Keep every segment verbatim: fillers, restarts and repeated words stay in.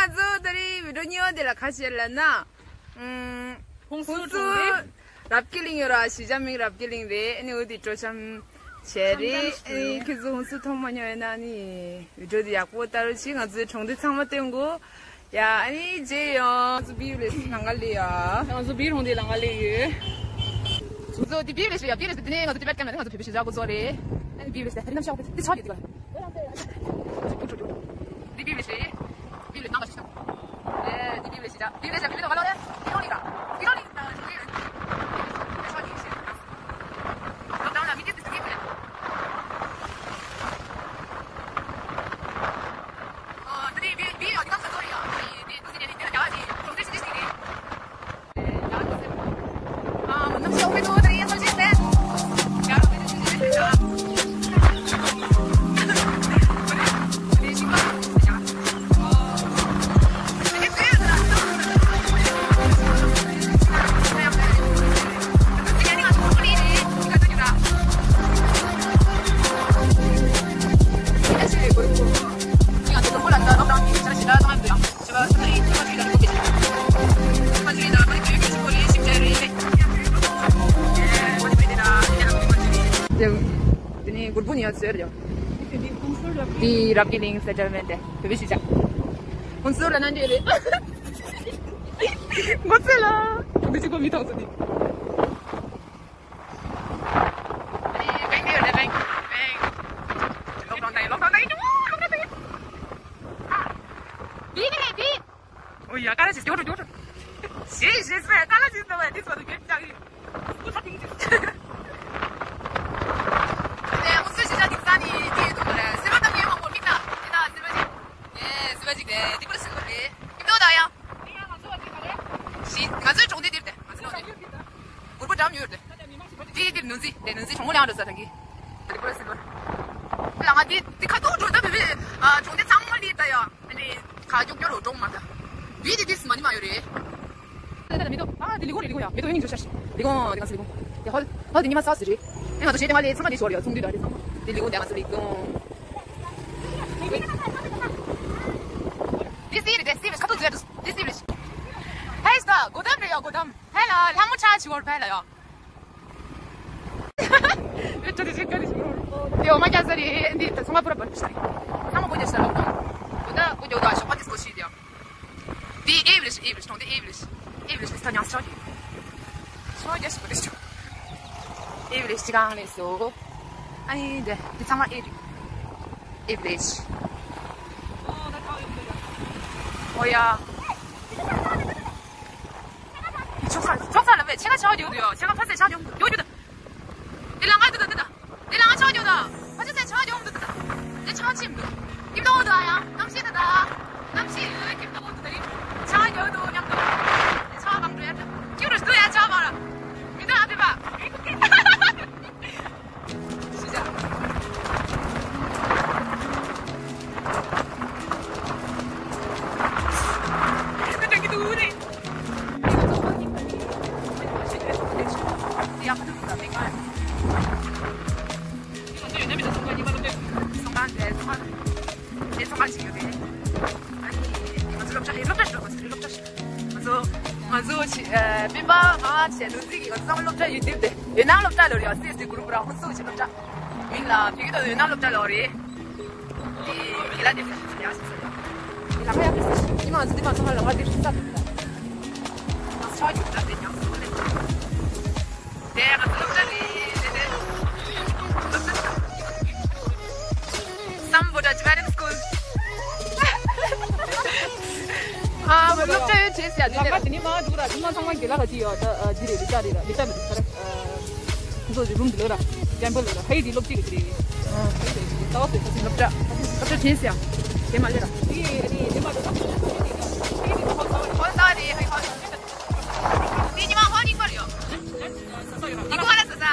ང་ཚོ་ད་རེས་བི་ཌིའོ་གཉིས་པ་དེ་ལ་ག་བྱས་ལབ་ན། ཨུམ། ཧུན་སུར་ཧུན་སུར་གྲོང་རྡལ། རབ་རྒྱས་གླིང་ཡོད་ར། གཞིས་ཆགས་མིང་རབ་རྒྱས་གླིང་རེད། ཨ་ནི་འོ་དེ་སྤྲོ་འཆམ་བྱས་རེད། ཨ་ནི་ཁྱེད་ཚོ་ཧུན་སུར་མཐོང་མ་མྱོང་ཡོད་ན་ཨ་ནི་བི་ཌིའོ་དེ་ཡག་པོ་ལྟ་རོགས་གྱིས། ང་ཚོའི་གྲོང་སྡེ་ཚང་མ་སྟོན་དགོས། ཡ། ཨ་ནི་རྗེས་ཡོང་། ང་ཚོ་བི་ལེཇ་ལམ་ཁ་སླེབས་ཡ། ང་ཚོ་བི་གྲོང་སྡེ་ལམ་ཁ་སླེབས་ཡོད། ང་ཚོ་འདི་བི་ལེཇ་རེད་ཡ། བི་ལེཇ་དེ་ནས་ང་ཚོ་ཊི་བེཊ་ཀེམ་ལ་ང་ཚོ་བོད་པའི་གཞིས་ཆགས་འགོ་ཚུགས་རེད། ཨ་ནི་བི་ལེཇ་དེ་རི་རྣམ་གཞག་དེ་ཆགས་ཡོད་དེ་ག་ལ། འདི་བི་ལེཇ་རེད། བི་ལེཇ་ནང་ལ་ཞིག་ཆགས། ཨེ། འདི་བི་ལེཇ་རེད། བི་ལེཇ་ཡ། བི་ལེཇ་ག་ལ་རེད། བི་ལོང་ལི་ག་བི་ལོང་ལི་ག་བི་ལོང་ལི་ག་ལོག་ཌའོན་ལ་མི་དེ་དེ་དེ་རེད། ཨ། ད་དེ་བི་བི་ཡ་འདི་ག་ས་ཚོ་རེད་ཡ། དེ་དེ་དེ་དེ་རྒྱ་གར་གྱི་གྲོང་གསེབ་ཆུང་ཆུང་ཞིག་རེད། དེ་ནི་གུར་པོ་ནི་ཡོད་ཟེར་ཡོད། དེ་རབ་རྒྱས་གླིང་སེ་ཊལ་མེན་ཊི་དེ་བོད་པའི་གཞིས་ཆགས། ཧུན་སུར་ལ་ནང་འདྲེ་རེད། མགོ་ཚོས་ལ། དེ་གཅིག་པོ་མི་ཐོག་ཚོ་དེ། ལོག་ཌའོན་ད་ཡིན། ལོག་ཌའོན་ད་ཡིན། ལོག་ཌའོན་ད་ཡིན། བི་ནི་རེད། བི། ཨོ་ཡ། ཀ་ལ་ཅིག་སྐྱོ་འགྲོ་སྐྱོ་འགྲོ། ཞེས་ཞེས་སྨྲས། ཀ་ལ་ཅིག་ཟེར་བས་འདི་ཚོ་དུ་གེབ་ཅག་ཡིན། སྐུ་ཚ་ཐིང་ཅིག་ལས་ཧུན་སུར་གཞིས་ཆགས་འདི་ས་ནི་དེ་ཡོད་དོ་རེད། སིལ་བར་དང་ངའི་མང་པོ་མི་ལྟ་དེ་ལྟ་སིལ་བར་ཅིག་ཨེ། སིལ་བར་ཅིག་དེ་འདི་པར་སིལ་བར་རེད། ཡིན་དོ་ད་ཡ། ཞི། ང་ཚོའི་གྲོང་སྡེ་འདིར་དེ་ང་ཚོའི་གྲོང་སྡེ། གུར་པོ་འགྲམ་ཡོད་དེ། དེ་དེ་ནུ་འཛི་དེ་ནུ་འཛི་གྲོང་མོ་ལ་ཡང་འགྲོ་ས་དང་གི། དེ་པོ་ལ་སིལ་བར། ལ་ང་དེ་དེ་ཁ་ཐུག་འགྲོ་ད་བི་བི། ཨ། གྲོང་སྡེ་ཚང་མ་ལི་ད་ཡ། ཨ་ནི་ཁ་ཀྱོག་ཀྱོག་རོ་གྲོང་མ་ད། བི་དེ་དེ་སི་མ་ནི་མ་ཡོད་རེད། ད་ད་མི་འདུག་ཨ། དེ་ལི་གོ་རེད། ལི་གོ་ཡ། མི་འདུག་ཡིན་འགྲོ་ཤ་ཤི། ལི་གོ་དེ་ང་ཚོ་ལི་གོ། དེ་ཧོལ་ཧོལ་དེ་ཉི་མ་ས་སི་རེད། ཨེ། ང་ཚོ་ཞེ་དེ་མ་ལས་ཚང་མ་དེ་ཞོར་ཡ་ཚོང་འདུས་ད་རེད་ཚང་མ། དེ་ལི་གོ་དེ་ང་ཚོ་ལི་གོ། དེ་སི་རེད། དེ་སི་རེད། ཁ་ཐུག་ཟེར་དེ་སི་རེད། ཧེ་སྟ་གོ་དམ་རེད་ཡ། གོ་དམ། ཕལ་ལ་ལྷ་མོ་ཆ་ཆི་བོར་ཕལ་ལ་ཡ། ཨེ་ཅོ་དེ་ཅི་ཀ་རི་ཞིག་རོ། དེ་འོ་མ་རྒྱ་ས་རེད། འདི་ད་ཚང་མ་པུ་ར་པར་ཤི་རེད། ཚང་མ་གོ་རྒྱ་ས་ལོག་ད། གོ་ད་གོ་རྒྱ་ད་ཤོག་པ་དེ་སོ་ཤི་དེ་ཡ། དེ་ཨེ་བི་ལེཇ། ཨེ་བི་ལེཇ་གྲོང་སྡེ་ཨེ་བི་ལེཇ། ཨེ་བི་ལེཇ་ད་ཉག་ཤོག་གི། ཤོག་རྒྱ་ཞིག་གོ་རེ་ཤོག་ཨེ་བི་ལེཇ་ཅི་གང་ལས་སོ། ཨ་ནི་དེ་དེ་ཚང་མ་ཨེ་རེད། ཨེ་བི་ལེཇ། འོ་ཡ། ཆོག་ས་ཆོག་ས་ལ་བས་ཆེ་ཁ་ཆག་རྒྱུ་ཡོད། ཆེ་ཁ་ཕ་སེ་ཆག་རྒྱུ་ཡོད་རྒྱུ་ད། འདི་ལ་ང་འདི་ད་འདི་ད། འདི་ལ་ང་ཆག་རྒྱུ་ད། ཕ་སེ་སེ་ཆག་རྒྱུ་འདི་ད་ད། འདི་ཆག་ཆེམ་འདུག་ཀིབ་ཏོ་འདུག་ཨ་ཡ། གནམ་གཤིས་འདི་ད། གནམ་གཤིས་འདི་ཀིབ་ཏོ་འདུག་ད་རེད། ཆག་རྒྱུ་འདུག་མཉམ་དུ། འདི་ཆག་གང་འགྲོ་ཡ་ད། ཀྱུ་རུ་འདུག་ཡ་ཆག་བ་ར། མི་ད་ཨ་བི་བ། ང་ཚོ་སློབ་གྲྭ་ཡིན། སློབ་གྲྭ་ཞིག་ཡོད་རེད། ཨ་ནི་ང་ཚོ་སློབ་གྲྭ་ཡིན། སློབ་གྲྭ་ཞིག་ཡོད་རེད། ང་ཚོ་ང་ཚོ་ཆི་ཨ་སྤེན་པ་ང་བྱས་ནུ་འཛི་གི་ང་ཚོ་ཚང་མ་སློབ་གྲྭ་ཡོད་དུས་དེ་ཡོད་ན་སློབ་གྲྭ་ལོ་རེད། སི་ཨེས་ཌི་གུ་རུབ་ར་ཧུན་སུར་གྱི་སློབ་གྲྭ་མིང་ལ་བོད་ཀྱི་ཏོ་ཡོད་ན་སློབ་གྲྭ་ལོ་རེད། དེ་གི་ལ་དེ་ཡ་ཞིག་ས་ཡ་ལ་ཁ་ཡ་དེ་ཉི་མ་ང་ཚོ་དེ་མ་ཚང་མ་ལ་ཁ་དེ་ཞིག་ས་དེ་ལ་ང་ཚོ་ཆ་ཡོད་ད་དེ་ཉམས་སུ་ལེན། དེ་ང་ཚོ་སློབ་གྲྭ་རེད། དེ་དེ་སློབ་གྲྭ། Some Buddha Tibetan school. ཨ་མ་སློབ་གྲྭ་ཡོད་བྱས་ཟེར་ཡ་དེ་ལ་ཁ་དེ་ནི་མ་འདུག་ར། དེ་མ་ཚང་མ་དགེ་ལགས་ལ་དེ་ཡོད་ད། ཨ་འདི་རེད། ལི་ཅ་རེད་ར། ལི་ཅ་མི་འདུག་ས་ར། ཨ་ཁོ་ཚོ་རི་རུམ་འདི་ལ་ར། ཊེམ་པལ་ལ་ར། ཧའི་དེ་སློབ་སྤྱི་རེད་དེ་རེད། ཨ་ཧའི་དེ་ལྟ་བ་བཟོས་ས་སློབ་གྲྭ། སློབ་གྲྭ་བྱས་ཟེར་ཡ་དེ་མ་ལས་ར། དེ་དེ་དེ་མ་འདུག་ད། ཧའི་དེ་ཧོལ་ས་རེད། ཧའི་ཧོལ་ས་རེད། དེ་ཉི་མ་ཧོ་ནིང་པར་ཡོད། ནི་གོ་ཧ་ལ་ས་ས།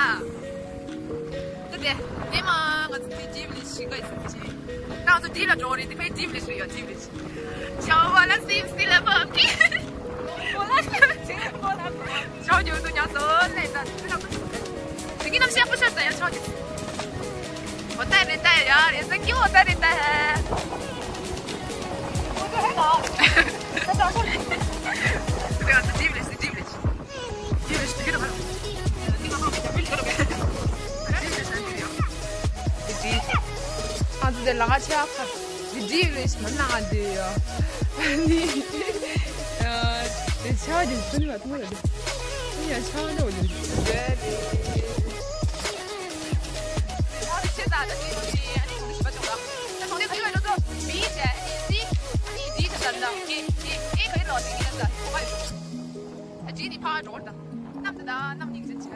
དེ་དེ་དེ་མ་ང་ཚོ་དེ་ཇིབ་ལི་ཤི་ག་ཡི་ས་ཆེ། ད་ང་ཚོ་དེ་ལ་འགྲོ་རེད། དེ་ཕའི་ཇིབ་ལི་ཤི་ཡོད། ཇིབ་ལི་ཤི། ཆའོ་ཝ་ལ་སིབ་སི་ལ་བབ་ཀི། ཆའོ་ཇོ་དུ་ཉག་སོ་ལེ་ད་དེ་ལ་དེ་གི་ནམ་ཤེས་པོ་ཤར་ས་ཡ་ཆའོ་ཇོ། ཧོ་ཏ་རེ་ཏ་ཡ་རེ་ས་ཀི་ཧོ་ཏ་རེ་ཏ་ཧེ། ལ་ང་ཆ་ཁ་འདི་འདི་རེད་མ་ན་ང་འདི་ཡོ། ཨ་ནི་ཨ་དེ་ཆ་འདི་ཚུན་མ་ཐུང་རེད། ཡ་ཆ་འདི་འོ་འདི་རེད། ཨ་ཅི་ནི་ཕ་འགྲོ་ད། ནམ་ད་ནམ་ཉིན་ཅན་ཆེ།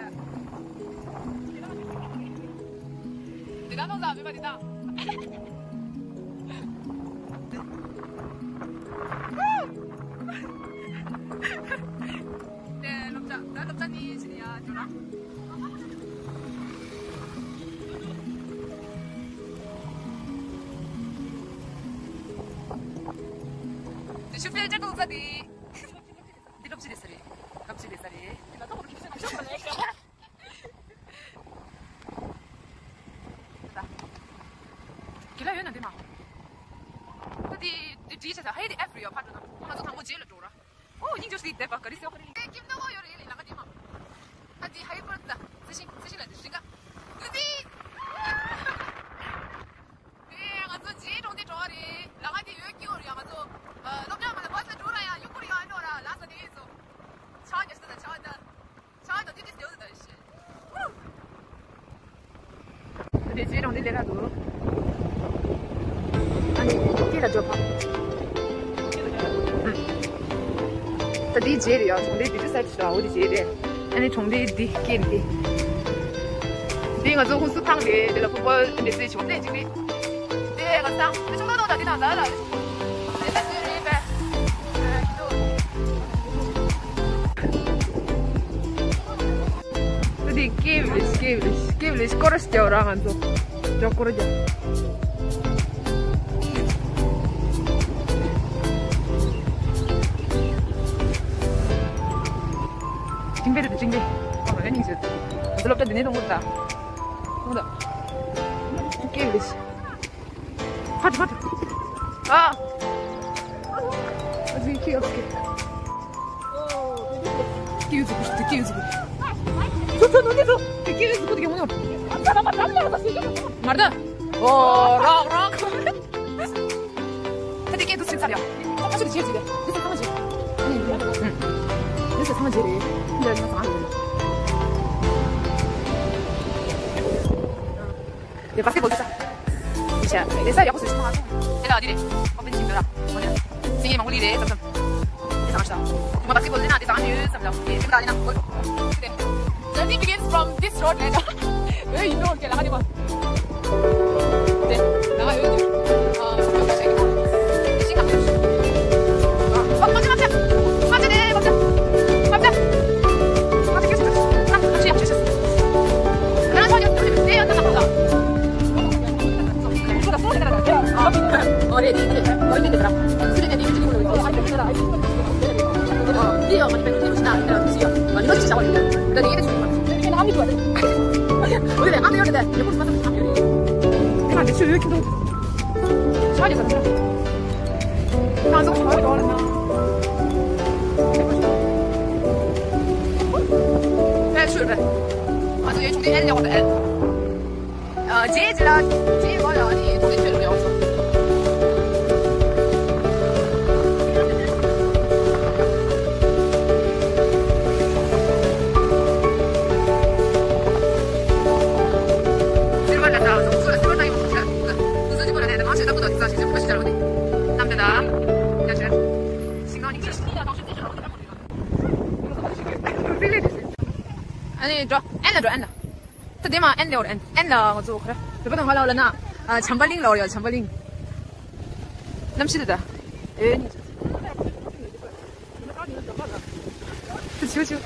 དེ་ག་ནང་ལ་མེད་པ་དེ་ད། དེ་སློབ་གྲྭ་ད་སློབ་གྲྭ་ནི་ཟེར་ཡ་འགྲོ་ན། དེ་ཤུ་ཕེ་ཅ་ཀོ་ས་དེ། འདི་སློབ་སྤྱི་རེད་ས་རེད། སློབ་སྤྱི་རེད་ས་རེད། འདི་ལ་ཏོག་རུ་ཁྱི་སེ་ན་ཤོག་པ་ལས་ཀ། གི་ལ་ཡོད་ན་འདི་མ། ད་འདི་འདི་བྲིས་བྱ་ས་ཧེ་འདི་ཨེབ་རི་ཡོད་ཕ་འགྲོ་ན། ང་ཚོ་དང་པོ་རྗེས་ལ་འགྲོ་ར། ཨོ་སྙིང་རྗེ་སི་དེ་བ་ག་རི་སེ་ཡོད་ག་རི། ཀིམ་ཏོ་ཡོད་རེད་ལེ་ལ་ང་འདི་མ། ད་འདི་ཧེ་པར་ད་སེ་ཤིང་སེ་ཤིང་ལ་འདི་ཤིང་ག། ཡུ་ཙི། ཨེ་ང་ཚོ་རྗེས་གྲོང་སྡེ་འགྲོ་བ་རེད། ལ་ང་འདི་ཡོད་ཀྱི་ཡོད་རེད་ཡ། ང་ཚོ་སློབ་གྲྭ་མ་ལ་བ་ས་འགྲོ་ར་ཡ་ཡུ་གུ་རེད་ཡ་འགྲོ་ར་ལ་ས་དེ་ཡིན་ཚོ། ཆ་རྒྱ་ས་ད་ཆ་ད། ཆ་ད་དེ་དེ་སྐྱོ་ད་ཤེ། དེ་རྗེས་གྲོང་སྡེ་ལས་ཀ་འདུག་ཨ་ནི་སྐེ་ལ་འགྲོ་ཕ། ད་དེ་རྗེས་རེད་ཡ། གྲོང་སྡེ་དེ་དུས་སའི་ཤ་འོ་དེ་རྗེས་རེད། ཨ་ནི་གྲོང་སྡེ་འདི་སྐྱེལ་ཏེ། འདི་ང་ཚོ་ཧུན་སུར་ཐང་རེད། དེ་ལ་ཕུ་པོ་འདི་ཚོའི་ཆུང་ནས་ཅིག་རེད། དེ་ང་ཚང་དེ་ཆུང་ཏོག་ཏོག་དང་དེ་དང་ད་ལ་རེད། དེ་ལ་སུ་རེད་པས། དེ་དེ་སྐྱེལ་བ་རེད། སྐྱེལ་བ་རེད། སྐྱེལ་བ་རེད། སྐོར་ར་ཞིག་རྒྱག་ར་ང་ཚོ། ཇོ་ཀོ་ར་རྒྱ། ཅིང་པེ་དེ་ཅིང་པེ། ཨ་ར་ནི་ཟེར། སློབ་གྲྭ་འདི་ནས་གཏོང་དགོས་ད། གཏོང་ད། ཀེ་ལི་ཤི། ཧ་ཧ། ཨ། ཨ་ཟི་ཁི་ཨོ་ཁི། ཀི་ཡུ་ཛུ་ཀུ་ཤི་ཀི་ཡུ་ཛུ་ཀུ། ཚུ་ཚུ་ནུ་ནི་ཚུ། ཀི་ཡུ་ཛུ་ཀུ་དེ་གི་མོ་ནོ། མར་ད། ཨོ་རོག་རོག། ད་དེ་སྐད་དུ་ཚིག་ཚར་ཡ། ད་ཁ་ཤས་ཀྱི་ཆེད་ཀྱི་རེད། འདི་ཚོ་ཚང་མ་བྱེད། ཨུ། འདི་ཚོ་ཚང་མ་བྱེད་རེད། འདི་ཚོ་ཚང་མ་བྱེད་རེད། དེ་བ་སི་ཀེ་བོལ་འདི་ས། འདི་ས་ཡག་པོ་བཟོས་སོང་ང་སོང་། དེ་ལ་འདི་རེད། ཨོ་པན་ཆིང་འདི་ར། འོ་ནི། སིང་ངེ་མང་པོ་ལི་རེད་ཙམ་ཙམ། འདི་ཚང་མ་ཤ། ང་བ་སི་ཀེ་བོལ་ལེན་ན་འདི་ཚང་མ་ཡོད་ཙམ་ལ། འདི་ཚང་མ་ལེན་ན་འོ། འདི། Journey begins from this road ལེན་ན། འོ་ཡིན་ནོ་ཀྱེ་ལ་ང་འདི་མ། དེ་ང་ཡོད་ནི། ཨ། ཤིང་ཁམས། ཨ། ཨ། མ་བྱེད་མ་བྱེད། མ་བྱེད་དེ་མ་བྱེད། མ་བྱེད་ཁྱོད་ཤི། ཨ། མ་བྱེད་ཡག་ཁྱོད་ཤི། ང་ཚོ་ཡོད་དེ་ཡོད་ད་ན་ཁོ་ལ། ཨོ་རེད་དེ་དེ་ཨོ་ཡོད་དེ་ར། སུ་རེད་ནས་དེ་ཡོད་ཅིག་ཡིན་ནོ་ཡོད། ཨ། དེ་ཡོད་མ་བྱེད་པའི་ཁྱོད་ཤི་ན་ཨ་ནི་ཤི་ཡོད། ང་ནི་ཤི་བྱ་བ་ཡོད། ད་དེ་ཡོད་དེ་ཤི་ཡོད། ཨ་ནི་ཡོད་དེ་ཨ་ནི་ཡོད་དེ་ཡོད་པོ་མ་བྱེད་ཤི་ཡོད། དེ་ང་དེ་ཤི་ཡོད་ཁྱོད་དུ། ཆ་རྒྱག་ག་ཚོད། ང་ཚོ་གོ་ཡོང་ལ་ན། ཨེ་ཆུ་རེད། ང་ཚོ་ཡོད་ཆུང་དེ་ཨེ་ལེ་ཡོང་ད་ཨེ། ཨ། རྗེས་ཀྱི་ལ་རྗེས་ཡོང་ལ་ཨ་ནི་གྲོང་སྡེ་ཆོས་ལུགས་ཡོང་སོང་། སིལ་བ་ལ་ད་རྫོང་ཚོ་ལ་སིལ་བ་ད་ཡོང་ཆ། ཁོ་ཚོ་གཅིག་པོ་ལ་ནས་ད་མང་ཆེ་ལྟ་བུ་དང་དེ་ཚ་ཞིག་ཅིག་པོ་ཞིག་ལ་རོ་ནི། ནམ་དེ་ད། ཡ་ཆེ། ཤིང་ནང་ཉིན་གྱི་ཤིང་ནང་ཞིག་ཅིག་ལ་རོ་ནི། ཨ་ནི་འགྲོ། ཨེན་ལ་འགྲོ་ཨེན་ལ། ད་དེ་མ་ཨེན་ལེ་འོར་ཨེན། ཨེན་ལ་ང་ཚོ་ཁ་ར། བོད་པ་དང་ཧ་ལ་ལ་ན། ཨ། བྱམས་པ་གླིང་ལ་འོར་ཡ་བྱམས་པ་གླིང་། གནམ་གཤིས་དེ་ད། ཨེ་ནི། ད་ཆུ་ཆུ།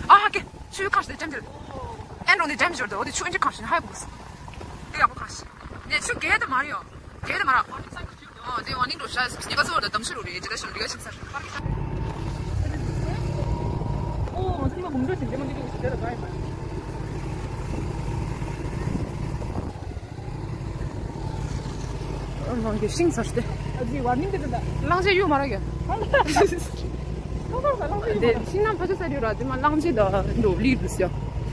ཨ་ཧ་ཀེ། ཆུ་ཁ་ཤས་དེ་ཇམ་དེ། ཨེན་རོ་ནི་ཇམ་ཞོར་དུ་འོ་དེ་ཆུ་ཨེན་ཅི་ཁ་ཤས་ཧ་གོ་སོང་། དེ་ཡག་པོ་ཁ་ཤས། དེ་ཆུ་རྒྱས་དེ་མ་རེད་ཡོ། རྒྱས་དེ་མ་ར། ཨོ་དེ་ཝར་ནིང་འགྲོ་ཤ་སི་ནི་ག་ཚོ་བར་དུ་དམ་ཆུ་རུ་རེད་ཇི་ལ་ཤམ་རི་ག་ཤམ་སར། ཨོ་ང་ཚོ་ཉི་མ་གུང་སྒྲ་ཞིག་དེ་མ་འདི་གི་ཞིག་དེ་ལ་ག་ཡིན་པ། ཨོ་ང་གི་ཤིང་ཚར་ཏེ། ཨ་ཙི་ཝར་ནིང་དེ་དེ་ད། གླང་ཆེན་ཡོད་མ་ར་གི། ཁོང་ཁོང་ལ་གླང་ཆེན་ཡོད་མ་ར། དེ་ཤིང་ནང་ཕ་ཆུ་ས་རི་ར་དེ་མ་གླང་ཆེན་ད་འགྲོ་ལི་རུ་སི་ཡ།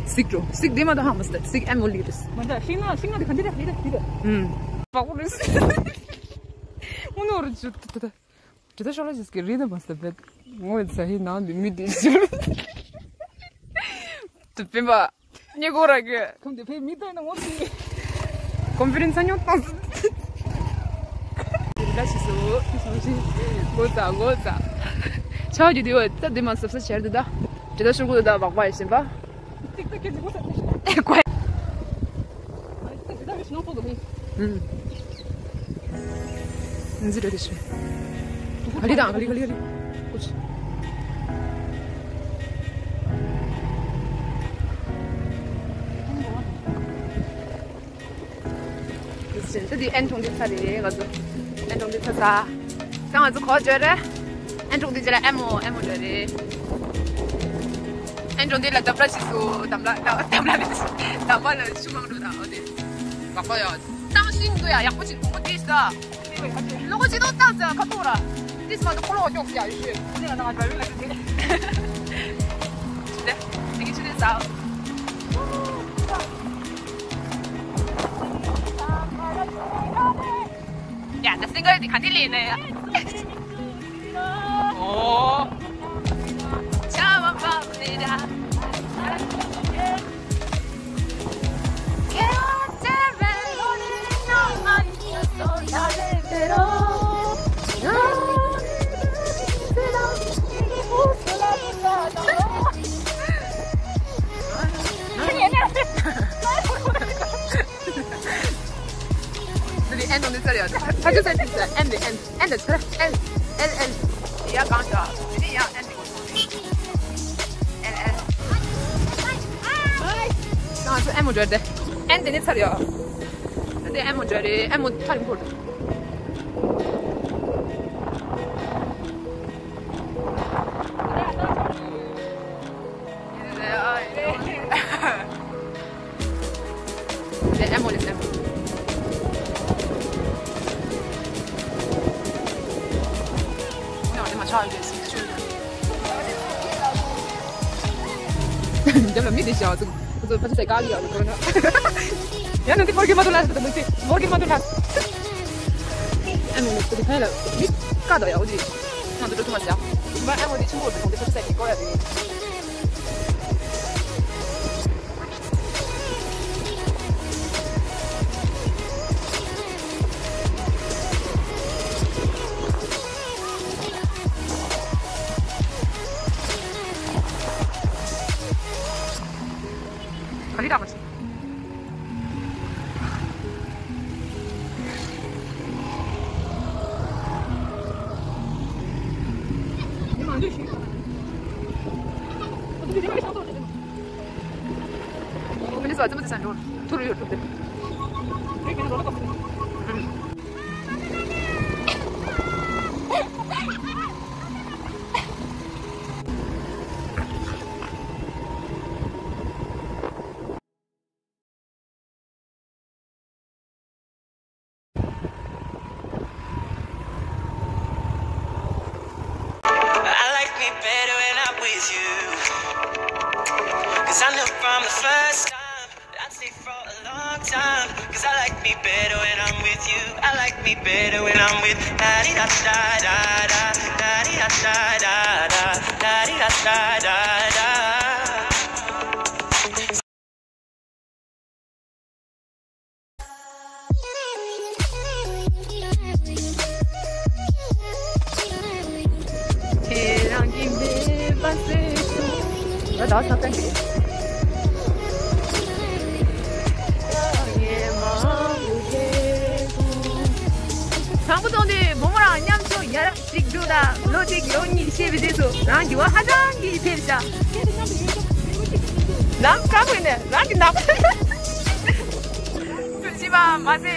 གཟིགས་འགྲོ། གཟིགས་དེ་མ་གཏོགས་ཧ་མ་སྟེ། གཟིགས་ཨེ་མོ་ལི་རེད། མ་འདྲ། ཤིང་ནགས། ཤིང་ནགས་དེ་ག་འདི་རེད། འདི་རེད། འདི་རེད། ཨུམ། བག་པོ་རེད། དངོས་གནས་རེད། ཇི་ལྟར་ཤོག་ལ་ཞིག་གི་རེད་མ་སྟེ། བེད་ངོ་ཚ་ཧི་ནང་དུ་མི་དེ་ཞིག་དུ་པིན་པ། ཉེ་གོ་ར་གི། ཁོང་དེ་ཕེ་མི་ལྟོས་ན་ངོ་ཚ། ཀོན་ཕི་རེན་སི་ཉོ་ཏང་སི། ད་ཤི་སོ། ཤི་སོ་ཤི། ངོ་ཚ་ངོ་ཚ། ཆའོ་ཇི་དེ་བ་ད་དེ་མ་སབ་ས་ཆེར་དུ་ད། ཇི་ལྟར་ཤོག་གུ་ད་བག་པ་ཡི་ཤིན་པ། ཏིག་ཏིག་གི་ངོ་ཚ། ཨེ་ཀོ། ཨུམ། འཛི་རེད་ཤི། ག་ལི་དང་ག་ལི་ག་ལི་ག་ལི། ཀུ་ཆི། ད་དེ་ཨན་གྲོང་སྡེ་ཚར་རེད་ང་ཚོ། ཨན་གྲོང་སྡེ་ཚར་ས། ད་ང་ཚོ་གོ་འཇོག་རེད། ཨན་གྲོང་སྡེ་རྗེས་ལ་ཨེ་མོ་ཨེ་མོ་འཇོག་རེད། ཨན་གྲོང་སྡེ་ལ་འདམ་ར་ཞིག་སུ་འདམ་ལ་འདམ་ལ་འདམ་པ་ལ་ཆུ་མང་འགྲོ་དང་འོ་དེ། བག་པ་ཡོད། ཏང་ཤིང་འདུག་ཡ། ཡག་པོ་ཞིག་འདུག་མོ་དེ་ས། ལོ་གོ་ཅི་ཏོ་ཏང་ས་ཁ་ཐོག་ར། དེ་སི་མ་ཏོ་ཁོ་ལོ་ཀྱོག་ཡ་ཡུ་ཤེ། དེ་ན་ང་འདྲ་བི་ལ་དེ། དེ་དེ་གི་ཆུ་དེ་ས། ཡ་ད་སི་ག་དེ་ག་དེ་ལེ་ནས་ཡ། ཨོ། ཅ་བ་བ་བ་ནེ་ར། ཨན་ནི་ཚར་ཡ། ཨན་ནི་ཚར་ཡ། ཨན་ནི་ཚར་ཡ། ཨན་ནི་ཚར་ཡ། ཨན་ནི་ཚར་ཡ། ཨན་ནི་ཚར་ཡ། ཡ་གང་ཤ། དེ་ནས་ཡ་ཨན་ནི་གོ་སོང་། ཨན་ཨན། ང་ཚོ་ཨན་མོ་འབྱོར་ཏེ། ཨན་དེ་ནས་ཚར་ཡོད། དེ་ཨན་མོ་འབྱོར་རེད། ཨན་མོ་ཐག་རིང་པོ་རེད། དེ་ཨེ་མོ་ལེ་ཨེ་མོ། ཡང་དེ་མ་ཆགས་ཡོད་ཟེར་ཆོས། འདི་ལ་མི་དེ་ཤ་ཚུགས་ཁོ་ཚོ་ཕ་ཚོ་ཟེར་ག་ལི་ཡོད་ལ་ཁོ་ན། ཡང་ན་དེ་མོར་གི་མ་དུ་ལ་ཟེར་དུ་མི་ཚེ་མོར་གི་མ་དུ་ལ། ཨེ་མོ་ལེ་དེ་ཁ་ལ་མི་ཀ་དོ་ཡ་འོ་ཅི། ང་ཚོ་འགྲོ་ཐུབ་མ་སོང་། ང་ཨེ་མོ་དེ་ཆུང་པོ་དེ་དང་དེ་ཕ་ཚོ་ཟེར་གི་ཀོ་ཡ་དེ། ག་ལེར་ད་མ་བྱེད། མི་ནི་སོ་ཙམ་ཙམ་འགྲོ་ཐུར་ཡོད་ཐུབ་དེ། I like me better when I'm with you. 'Cause I know from the first time that I'd stay for a long time. 'Cause I like me better when I'm with you. I like me better when I'm with da di da da da da da di da da da da da di da da da da. ཁྱེད་རང་གི་མེད་པ་ཟེར་ཞུ། ད་ད་ས་ཀན་གི། དང་པོ་ཐོག་ནས་བུ་མོ་རང་མཉམ་ཞུགས་ཡར། གཅིག་འདུག་ད་ལོ་གཅིག་ལོ་གཉིས་ཤེས་པའི་རྗེས་སུ་རང་འགྱུར་བ་ཧ་ཅང་གི་ཐེབས་ཤག་ལམ་སྐམ་པོ་ཡིན་ནས་རང་གི་ནག་པོ་ཤི་བ་མ་ཟད།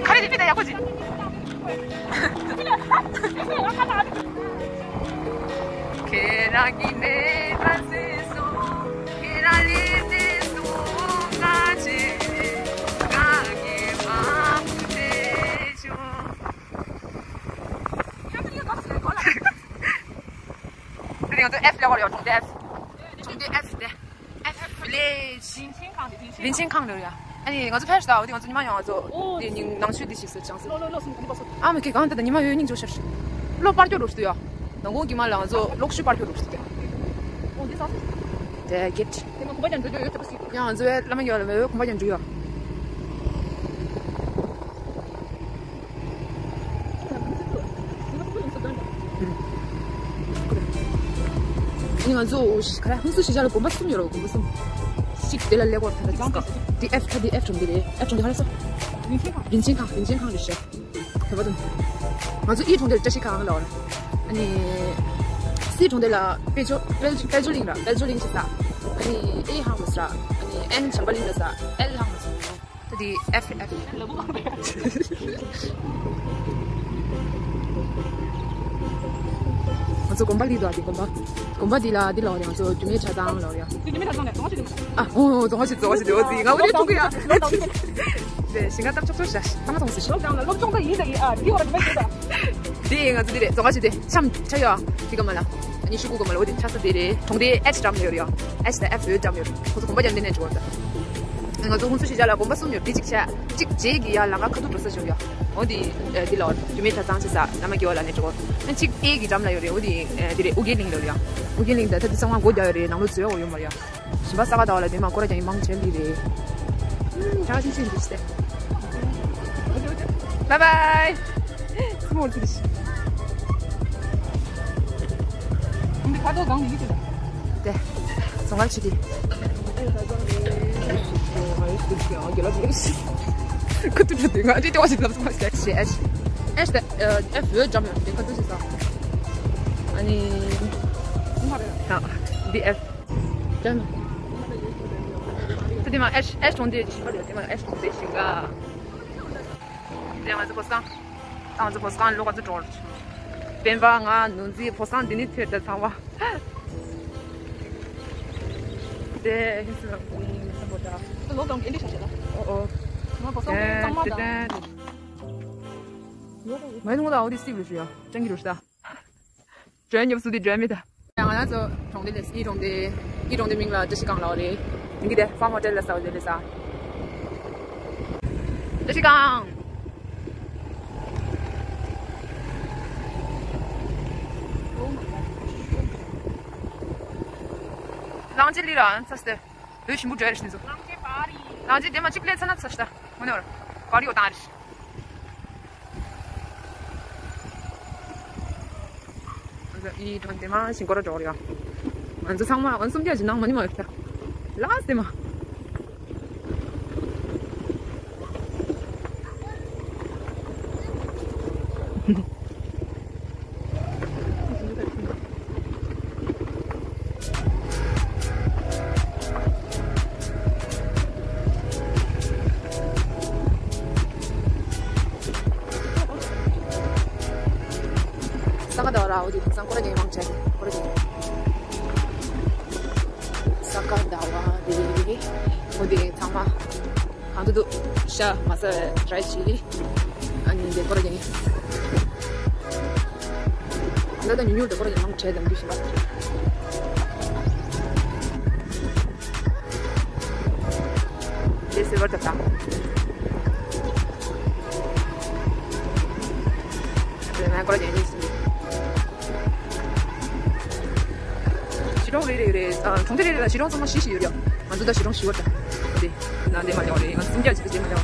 ཁ་རེ་དེ་ཕི་ད་ཡག་པོ་ཅིག་ཁྱེད་རང་གི་མེད་པ་ཟེར་སོང་། ཁྱེད་རང་ལས་དེ་སོང་། ང་ཆེ་ང་གི་མ་དེ་བྱུང་། ང་ཚོ་ཨེཕ་ལ་བར་ཡོད་གྲོང་སྡེ་ཨེཕ། F དེ། F village། རིན་ཆེན་ཁང་དེ། རིན་ཆེན་ཁང་རེད་ཡ། ཨ་ནི་ང་ཚོ་ཕེབས་ཤག་འོ་དེ་ང་ཚོ་ཉི་མ་ཡོང་ང་ཚོ། ཨོ། དེ་ཉིན་ནང་ཆོས་འདི་ཞིག་སོ་ཅང་སོ། ལོ་ལོ་ལོ་སུམ་ག་ནི་པ་སོ། ཨ་མ་ཁེ་གང་ད་ད་ཉི་མ་ཡོད་སྙིང་རྗེ་ཤར། གློག་པར་སྐྱོར་རོགས་ཞུ་ཡ། ནང་ཁོང་གི་མ་ལ་ང་ཚོ་གློག་ཤུགས་པར་སྐྱོར་རོགས་ཞུ་ཡ། ཨོ་འདི་ས་སོ། དེ་གེད། དེ་མ་གོམ་པ་ཀྱང་འགྲོ་རྒྱུ་ཡོད་ཚ་པ་ཞིག་ཡང་ང་ཚོའི་བླ་མ་ཡོད་ལ་མེད་གོམ་པ་ཀྱང་འགྲོ་ཡ། ཨ་ནི་ང་ཚོ་ག་རེ་ཧུན་སུར་གཞིས་ཆགས་ལ་དགོན་པ་གསུམ་ཡོད་རེད། དགོན་པ་གསུམ། གཅིག་དེ་ལ་ཀླད་ཀོར་ད་ལྟ་གཅིག་དེ་F ད་དེ་F གྲོང་སྡེ་རེད། F གྲོང་སྡེ་ཧ་ལ་སོ། རིན་ཆེན་ཁང་། རིན་ཆེན་ཁང་། རིན་ཆེན་ཁང་རེད་ཤག་དེ་བ་དུ། ང་ཚོ་ཨི་གྲོང་སྡེ་ལ་བཀྲ་ཤིས་ཁང་ལ་འོ་ན། ཨ་ནི་C གྲོང་སྡེ་ལ་དཔལ་འབྱོར་དཔལ་དཔལ་འབྱོར་གླིང་ར། དཔལ་འབྱོར་གླིང་ཞེས་ས། ཨ་ནི་A ཧང་མོ་ས་ར། ཨ་ནི་N བྱམས་པ་གླིང་ལ་ས། L ཧང་མོ་ས། ད་དེ་F F། ང་ཚོ་དགོན་པ་ལི་དུ་ཨ་དེ་དགོན་པ། དགོན་པ་འདི་ལ་འདི་ལ་འོ་རེད། ང་ཚོ་རྒྱུད་སྨད་གྲྭ་ཚང་ལ་འོ་རེད། ཨ་འོ་འོ་རྫོང་ཁ་ཆེ་རྫོང་ཁ་ཆེ་དེ་འོ་ཙི་ང་འོ་རེད་ཐུག་གི་ཡ། དེ་ཞིང་ཁ་བཏབ་ཆོག་ཆོག་ཤ་ཐ་མ་ཚང་སུ་ཤི། སློབ་སྦྱོང་ལ་སློབ་སྦྱོང་ད་ཡིན་ད་ཡིན་ཨ་འདི་འོ་ར་རྒྱུད་སྨད་གྲྭ་ཚང་། དེ་ང་ཚོ་འདི་རེད། རྫོང་ཁ་ཆེ་དེ་འཆམ་ཆ་ཡོ། དེ་ག་མ་ལ། ཉི་ཤུ་དགུ་ག་མ་ལ་འོ་དེ་ཆ་ས་དེ་རེད། གྲོང་སྡེ་H འགྲམ་ཡོད་རེད་ཡ། H དང་F འོ་འགྲམ་ཡོད་རེད། ཁོ་ཚོ་དགོན་པ་ཀྱང་འདི་ནས་འགྲོ་བ་ད། ང་ཚོ་ཧུན་སུར་གཞིས་ཆགས་ལ་དགོན་པ་གསུམ་ཡོད། དེ་གཅིག་བྱས། གཅིག་རྗེས་ཀྱི་ཡ་ལམ་ཁ་ཁ་ཐུག་འགྲོ་ས་ཞིག་ཡོད་ཡ། འོ་དེ་ཨ་དེ་ལ་འོ་རྒྱུད་སྨད་གྲྭ་ཚང་ཆེ་ས་བླ་མ་དགེ་བ་ལ་ནས་འགྲོ། ཨ་གཅིག་A གི་འགྲམ་ལ་ཡོད་རེད། འོ་དེ་ཨ་དེ་རེད། ཨུ་རྒྱན་གླིང་ལ་ཡོད་ཡ། ཨུ་རྒྱན་གླིང་ད་ད་དེ་ཚང་མ་སྒོ་རྒྱག་ཡོད་རེད། ནང་ལོགས་འཛུལ་ཡོང་ཡོད་མ་རེད་ཡ། ཞིང་པ་ས་ག་ཟླ་བ་ལ་དེ་མ་སྐོར་ར་ཀྱང་ཡིན་མང་ཆེ་ལི་རེད། ཧུམ་ཁྱང་ཤིང་ཤིང་འདི་ཤི་སྟེ། Bye bye། སུ་མོ་ཚུ་རི་ཤི། འདི་ཁ་དོག་གང་ཡིན་གྱི་ལ། དེ། ཚོང་ཁང་ཆི་དེ། ཁུ་ཏུ་ཏུ་ཏུ་ང་ཅི་ཏེ་བ་ཞིག་ལབ་སོང་ཞེས་ཞེས་ཨེ་ཤི། ཨེ་ཤི་ཏེ་ཨེ་ཧྥི་འོད་འཇམ་ཡོད་དེ་ཁུ་ཏུ་ཞིག་ས། ཨ་ནི། ཨ་འདི་ཨེ་ཧྥི། ད་དེ་མ་ཨེ་ཤི་ཨེ་ཤི་གྲོང་སྡེ་ཞིག་པ་རེད། དེ་མ་ཨེ་ཤི་གྲོང་སྡེ་ཞིག་ག་དེ་ང་ཚོ་བོད་སྒང་། ད་ང་ཚོ་བོད་སྒང་ལོག་ག་ཚོད་འགྲོ་རེད། སྤེན་པ་ང་ནོར་འཛིན་བོད་སྒང་འདི་ནས་ཐོས་ད་ཚང་བ། དེ་ཧིན་སི་ལ་ཀུན་སམ་བྷོ་ཊ། ལོག་དང་ཨེ་འདྲ་ཤ་ཤ་ལ། ཨོ་ཨོ། ང་བོད་སྒང་ཚང་མ་དང་། མ་ཡིན་ནོ་ད་འོ་དེ་སི་བི་རུ་ཤི་ཡ། ཅང་གི་རུ་ཤི་ད། དྲན་ཉོབ་སུ་དེ་དྲན་མེད་ད། ང་རང་ཚོ་གྲོང་སྡེ་ལས་ཨི་གྲོང་སྡེ། ཨི་གྲོང་སྡེ་མིང་ལ་བཀྲ་ཤིས་སྒང་ལབ་རེད། ཡིན་གྱི་དེ་ཧྥ་མོ་ཊེལ་ལ་ཟ་བ་ལས་ལས་ཟ། བཀྲ་ཤིས་སྒང་། གླང་ཆེན་ལི་ར་ཚ་སྟེ། བོད་ཞིམ་པོ་འདྲ་རེད་ཤི་ཚོ། གླང་ཆེན་པ་རི། གླང་ཆེན་དེ་མ་གཅིག་ལས་ཚ་ན་ཚ་ཤི་ད། ངོ་ནས་བར་ག་རི་འོ་ཏང་རེད། ཨི་གྲོང་སྡེ་མ་ཞིང་སྐོར་འགྲོ་རེད། ང་ཚོ་ཚང་མ་ཨོན་སུམ་རྒྱ་ཅིག་ནང་མ་ནི་མ་ཡོད་ད། ལ་སེ་མ། ས་ག་ཟླ་བ་ར་འོ་དེ་སང་སྐོར་ར་རྒྱག་མང་ཆེ་སྐོར་ར་རྒྱག་ས་ག་ཟླ་བ་རེད། འོ་དེ་ཚང་མ་གང་དུ་འདུག་ཤ་མ་ཟ་བའི་ཊ་རའི་བྱེད། ཨ་ནི་འདི་སྐོར་ར་རྒྱག་ད་ལྟ་ཉུང་ཉུང་དུ་སྐོར་ར་རྒྱག་མང་ཆེ་དང་འདུ་བཞིན་པ། དེ་སེ་བར་དུ་བཏང་། དེ་ནས་སྐོར་ར་རྒྱག་གཉིས་སུ། གཞིས་གྲོང་རེ་རེ་རེ། ཨ། གྲོང་སྡེ་རེ་རེ་ལ་གཞིས་གྲོང་ཚང་མ་བཞི་བཞི་ཡོད་རེད། ང་ཚོ་ད་གཞིས་གྲོང་བཞི་པ་རེད། དེ་ན་འདི་མ་ལེའོ་རེད། ང་ཚོ་སུམ་བརྒྱ་བྱས་ཏེ་འདི་མ་ལེའོ།